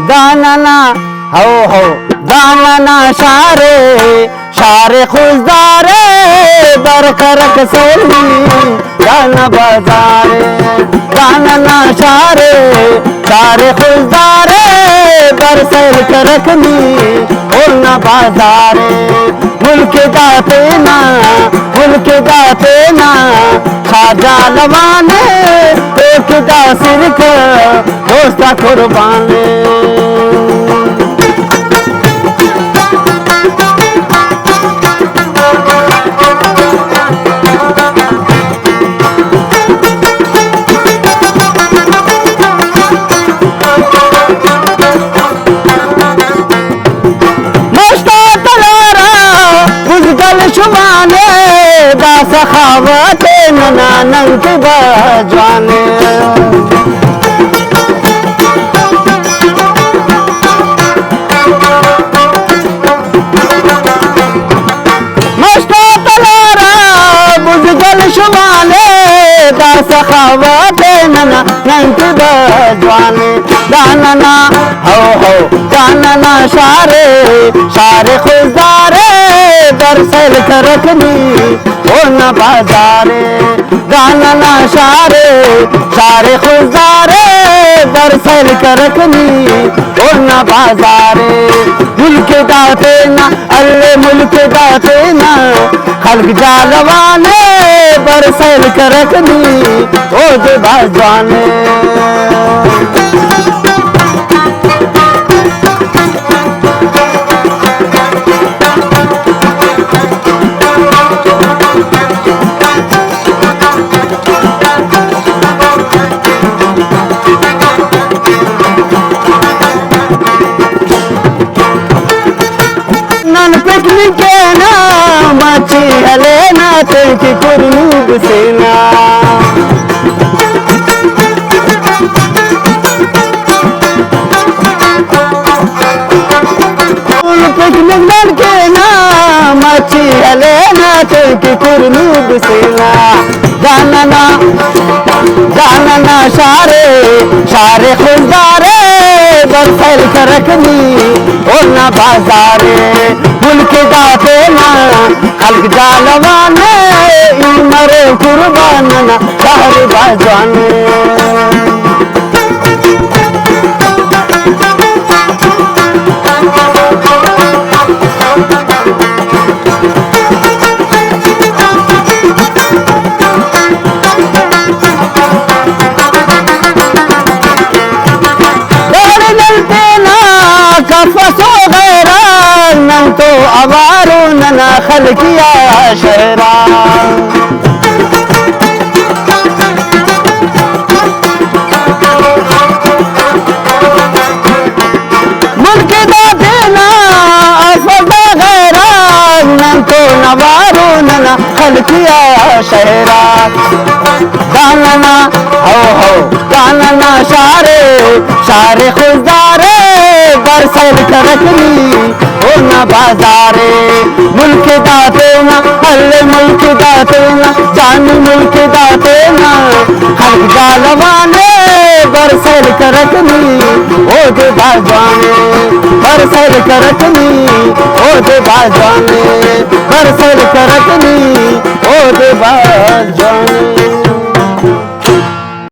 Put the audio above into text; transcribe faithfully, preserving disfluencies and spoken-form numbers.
دانا نا، ہو ہو، دانا نا شارے، شار خضدار ءِ بر کرک سیل نی، دانا بازار ءِ، دانا نا شار ءِ، شار خضدار ءِ بر سیل کرک نی، اونا بازار ءِ۔ ملک دا تینا، ملک دا تینا، خواجہ لوانے، تو کہ دا سرکہ دوست آ قربان ءِ۔ مست آ تلارا بزدل شمانے، دا سخاوت ننا ننگ کہ بھاز جوانے۔ مست آ تلارا بزدل شمانے، دا سخاوت ننا ننگ کہ بھاز جوانے۔ دانا نا، ہو ہو، دانا نا شارے، شار خضدار ءِ بر سیل کرک نی، اونا بازار ءِ۔ دانا نا شارے، شار خضدار ءِ بر سیل کرک نی، اونا بازار ءِ۔ ملک دا تینا، الے ملک دا تینا، خلق جالوانے، بر سیل کرک نی، اودے بھاز جوانے۔ نن پکنک کینہ، مچی ہلینا، تینکہ کرنوب سینا۔ نن پکنک نن کینہ، مچی ہلینا، تینکہ کرنوب سینا۔ دانا نا، دانا نا شارے، شار خضدار ءِ بر سیل کرک نی، اونا بازار ءِ۔ ملک دا تینا، خلق جالوانے، ای مرے قربان نا، شار بھاز جوانے۔ داڑے نن تینا کفسو غیران، نن تو اوارو ننا خلقی آ شہران۔ ملک دا تینا افس دا غیران، نن تو نوارو ننا خلقی آ شہران۔ دانا نا، ہو ہو، دانا نا شارے، شار خضدار ءِ بر سیل کرک نی، اونا بازار ءِ۔ ملک دا تینا، الے ملک دا تینا، جانی ملک دا تینا، خلق جالوانے، بر سیل کرک نی، اودے بھاز جوانے، بر سیل کرک نی، اودے بھاز جوانے، بر سیل کرک نی، اودے بھاز جوانے۔